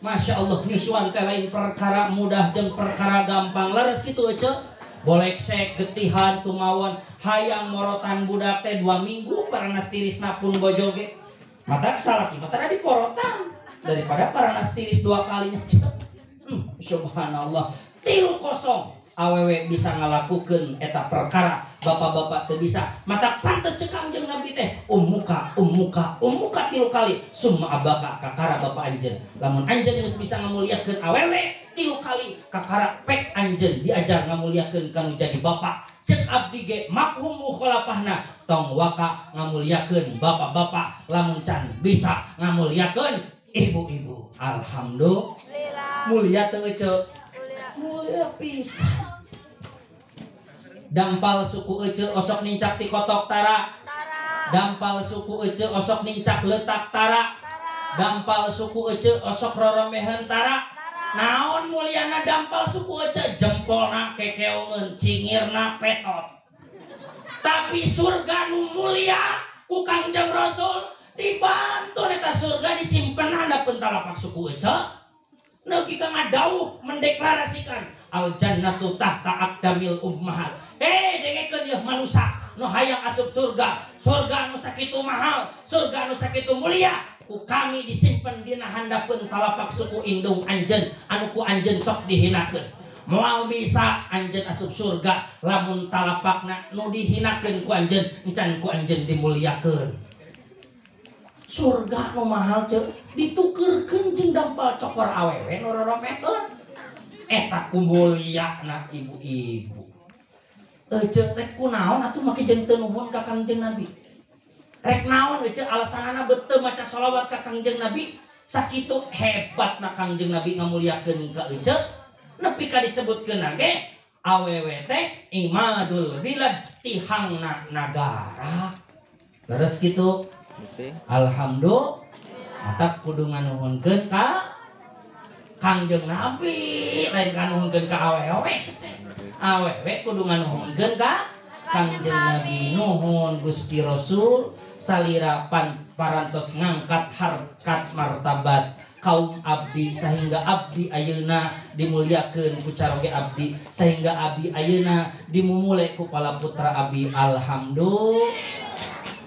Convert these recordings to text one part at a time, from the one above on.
Masya Allah nyusuan teh lain perkara mudah jeung perkara gampang leres kitu ece boleksek getihan tumawon hayang morotan budak teh 2 minggu paranas tirisna pun bojo ge matak salaki mah tara diporotan daripada paranas tiris 2 kalinya. Subhanallah 3-0 awewe bisa ngalakukeun eta perkara bapak-bapak teu bisa mata pantes cek Kangjeng Nabi teh ummuka ummuka ummuka 3 kali summa abaka kakara bapak anjeun lamun anjeun geus bisa ngamuliakeun awewe 3 kali kakara pek anjeun diajar ngamuliakeun kanu jadi bapak cek abdi ge mafhum mukhalafahna tong waka ngamuliakeun bapak-bapak lamun can bisa ngamuliakeun ibu-ibu. Alhamdulillah mulia teu ece mulia pisan. Dampal suku ece osok nincak ti kotok tara. Dampal suku ece osok nincak letak tara. Dampal suku ece osok roromehen tara. Naon muliana dampal suku ece jempolna kekeungeun cingirna petot. Tapi surga nu mulia ku Kangjeng Rasul dibantu eta surga disimpen handapeun talapak suku ece. Nepi ka ngadawuh mendeklarasikan al jannatu tahta aqdamil ummahat. Dengekeun yeuh manusa nu hayang asup surga, surga nu sakitu mahal, surga nu sakitu mulia, ku kami disimpen dina handapeun talapak suku indung anjeun anu ku anjeun sok dihinakeun. Moal bisa anjeun asup surga lamun talapakna nu dihinakeun ku anjeun encan ku anjeun dimuliakeun. Surga nu mahal ceu ditukeurkeun jeung dampal cokor awewe nu roromekeun eta ku mulyana ibu-ibu. Ece rek kunaon atuh make jeung teu nuhun ka Kangjeng Nabi. Rek naon ece alasanana bet teu maca sholawat ka Kangjeng Nabi sakitu hebatna Kangjeng Nabi ngamuliakeun ka ece nepi ka disebutkeun ge awewe teh imadul bilad tihangna nagara. Leres kitu. Alhamdulillah matak kudu nganuhunkeun ka Kangjeng Nabi lain nganuhunkeun ka awewe. Awewe kudu nganuhunkeun ka Kangjeng Nabi. Nuhun Gusti Rasul salira parantos ngangkat harkat martabat kaum abdi sehingga abdi ayeuna dimuliakeun ku caroge abdi sehingga abdi ayeuna dimumule ku pala putra abdi. Alhamdulillah.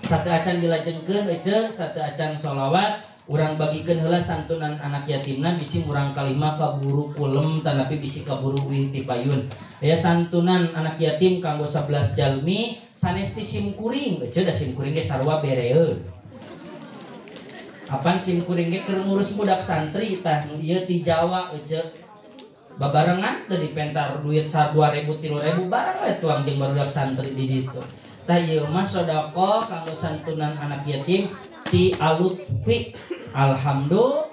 Satu acan dilajengkeun ece satu acan sholawat urang bagikeun heula santunan anak yatimna bisi murang kalima kaburu kulem tanapi bisi kaburu wih ti payun. Aya santunan anak yatim kanggo 11 jalmi sanes ti simkuring ece da simkuring ge sarua bereun. Apan simkuring ge keur ngurus budak santri tah ieu ti Jawa ece babarengan teu dipentar duit 2000 3000 barang we tuang jeung barudak santri di ditu. Tah ieu mah sedekah kanggo santunan anak yatim ti Alutfi. Alhamdulillah.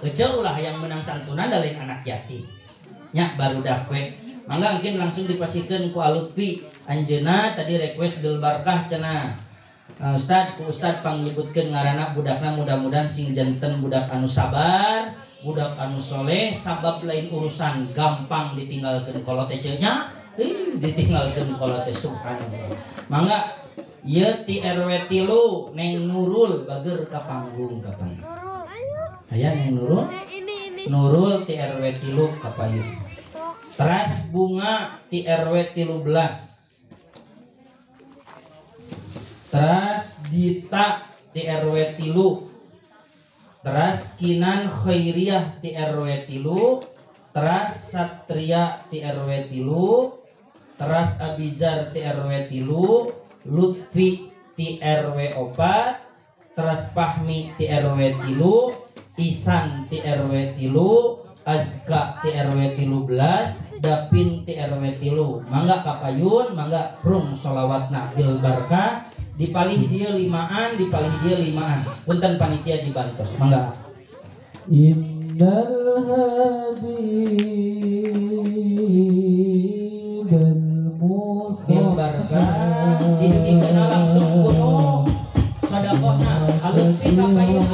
Ece ulah yang menang santunan da lain anak yatim. Nya barudak we. Mangga mungkin langsung dipasikeun ku Alutfi. Anjeunna tadi request Dul Barkah cenah. Ustad, ku Ustad pangyebutkeun ngaranna budakna mudah-mudahan sing janten budak anu sabar, budak anu soleh, sabab lain urusan gampang ditinggalkeun kolot ece nya. Ditinggalkeun kolot teh subhanallah. Mangga ieu ti RW 3 Neng Nurul bager ka panggung ka payun. Aya Neng Nurul? Nurul ti RW 3 ka payun. Teras Bunga ti RW 13. Teras Dita ti RW 3. Teras Kinan Khairiyah ti RW 3. Teras Satria ti RW 3. Teras Abizar ti RW 3, Lutfi ti RW 4, Teras Fahmi ti RW 3, Isan ti RW 3, Azka ti RW 13, Dapin ti RW 3. Mangga kapayun, mangga prung sholawatna bil barkah. Dipalih dia 5an, dipalih dia 5an. Punten panitia dibantos, mangga. Innal habib bil barkah didugikeun langsung kuno sedekahna Alutfi kapayun.